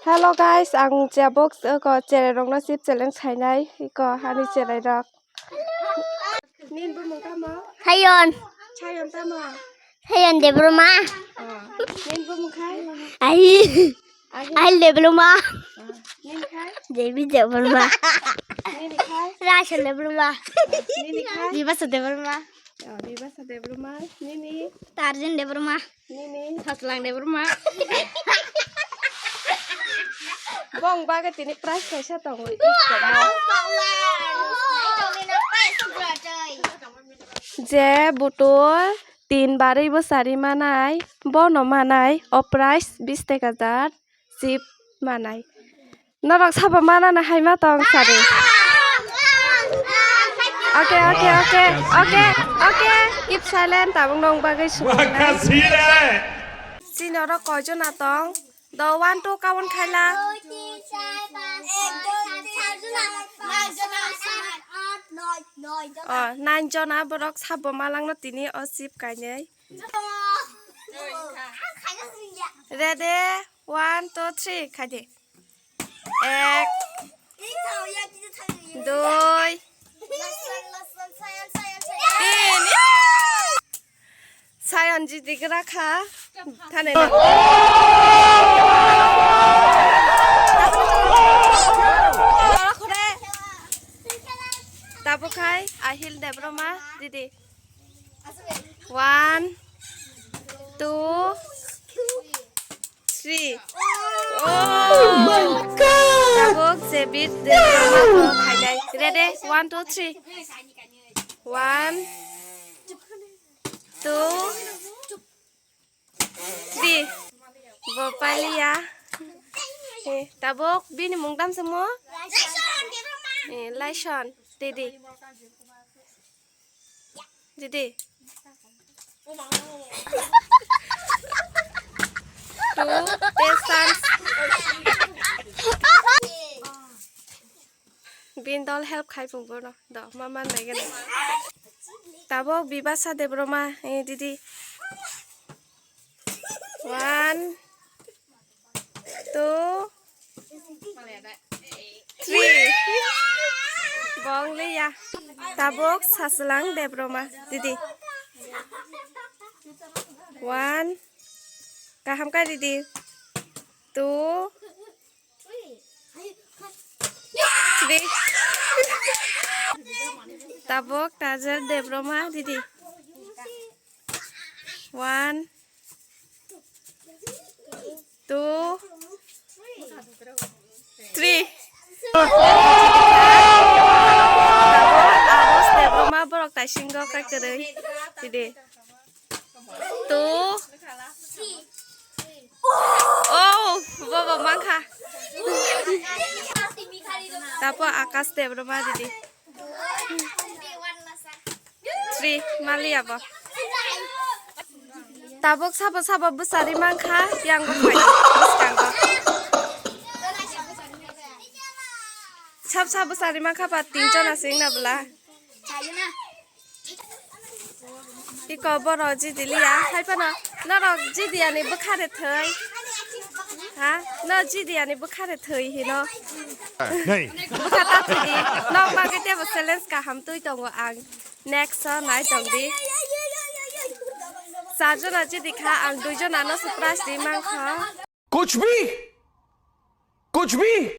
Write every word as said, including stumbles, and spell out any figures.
Hello guys, ang je box ko cherai rokno chip challenge khainai, iko hani cherai rok. Nin bumung tamo? Sayon. Sayon tamo? Sayon Debbarma. Oh. Nin bumung khai? Ahil. Ahil. Ahil Debbarma. Oh. Nin khai? Devi Debbarma. Nin khai? Rachel Debbarma. Nin khai? Bibasa Debbarma. Oh, Bibasa Debbarma. Nini? Tarjun Debbarma. Nini? Thaslang Debbarma. Bong bagwi tini prize kaisa tongo. Je butul tin barwi bwsari manai, bono manai o prize bis taka jar chip manai. Norok sabo manana hai ma tong sari. Okay, okay, okay, okay, okay. Keep silent, tabuk nong bagwi sukha. Chini oro koijona tong? Do one, two count khaila. Oh, nine jona borok sabo malangno tini o chip kainwi. Ready? One, two, three, khai di. Ek, dui, tin. Sayan jidi gra kha. Thane na. Tabuk khai Ahil Debbarma didi. One, two, three. Oh my God! Tabuk Jebir Debbarma bo khainai. Ready? One, two, three. One, two, three. Bo paliya. Eh, tabuk bini mung tam se mo? Eh, Laison. Didi. Didi. Tu, te sans. Bin dol help khai phung bono. Do, ma man nai gana. Tabuk Bibasa Debbarma, eh, didi. One, two, three. Bong le ya. Tabuk Saslang Debbarma, didi. One. Kaham kha, didi. Two. Three. Tabuk Tajer Debbarma, didi. One, two, three. Tabuk Aros Debbarma borok taisingo kha kwrwi, didi. Two. Oh, bobo mankha. Tapo Akash Debbarma didi. Three, maliya bo. Tabuk sabo sabo bwsari mankha, yang bo phai bwskango. Sab sabo bwsari mankha ba tin jona sing na bwla. Iko boro jidi liya, hai phano norok jidi ani bwkha de thwi. Ha? No jidi ani bwkha de thwi hino. Nei. Bwkha ta thwi di. Nok bagwi tebo challenge kaham twi tongo ang. Next o nai tong di. Char jona jidi kha, ang dui jona no surprise di mankha. कुछ भी, कुछ भी।